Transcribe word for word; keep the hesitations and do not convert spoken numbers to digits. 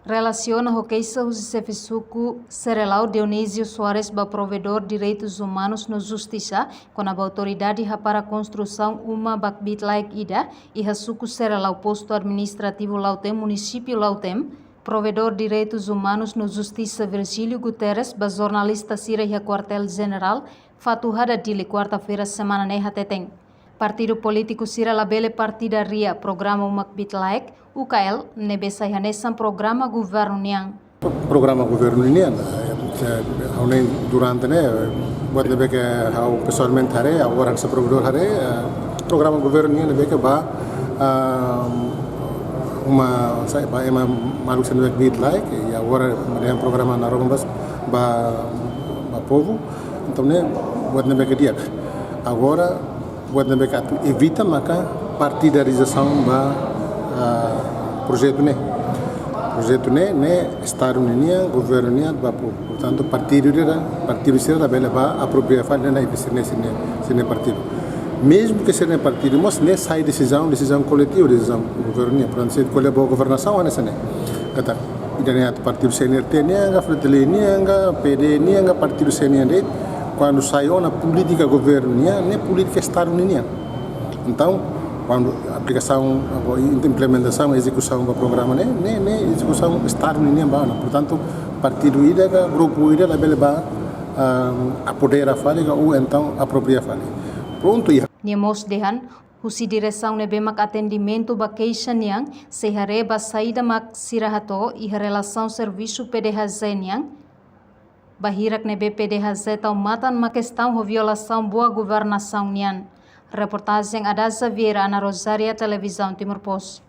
Relasiona ho keixa husi xefe suku Serelau Dionísio Soares ba Provedór Direitus Umanus no Justisa, kona-ba autoridade hapara konstrusaun uma bakbit-laek ida iha suku Serelau, postu administrativu Lautém, munisípiu Lautém, Provedór Direitus Umanus no Justisa Virgílio Guterres ba jornalista sira iha Kuartél Jenerál Fatuhada, Dili, kuarta-feira semana ne'e hateten, partidu polítiku sira labele partidaria programa uma bakbit-laek, U K L, ne'ebé sai hanesan programa governu nian. Programa governu nian, eh, eh, ha'u ne'e durante ne'e, buat ne'ebé ke ha'u pesoalmente haree, agora hanesan provedór haree, eh, programa governu nian ne'ebé ke ba, ah, uma, sai, ba ema maluk sira ne'ebé bakbit-laek, i agora dehan programa naroman ba, ba, ba povu, entaun ne'e buat ne'ebé ke di'ak. Agora, buat ne'ebé ke atu evita maka partidarizasaun ba, ah, projetu ne'e. Projetu ne'e, ne'e Estadu ninian, governu nian, ba povu. Portantu, partidu ida, partidu sira labele ba apropria fali ne'e, ne'e, sira-ne'e, sira-ne'e, sira-ne'e partidu. Mezmu ke sira-ne'e partidu, mas ne'e sai desizaun, desizaun koletivu, desizaun governu nian. Portantu, se ko'alia ba governasaun, hanesan ne'e. Katak, ida-ne'e atu partidu C N R T nian ka, Fretilin nian ka, P D nian ka, partidu C N R T, kuandu sai ona polítika governu nian, ne'e polítika Estadu ninian. Entaun, kuandu aplikasaun, implementasaun, ezekusaun ba programa ne'e, ne'e, ne'e ezekusaun Estadu ninian ba ona. Portantu, partidu ida ka grupu ida labele ba, ah, apodera fali ka, ou entaun apropria fali. Prontu, iha. Nia mós dehan, husi diresaun ne'ebé mak atendimentu ba keixa nian, sei haree ba saida mak sira hato'o iha relasaun servisu P D H J nian, ba hirak ne'ebé P D H J tau matan mak kestaun ho violasaun boa governasaun nian. Reportajen Adaza Vieira, Ana Rosária, Televizaun Timor Post.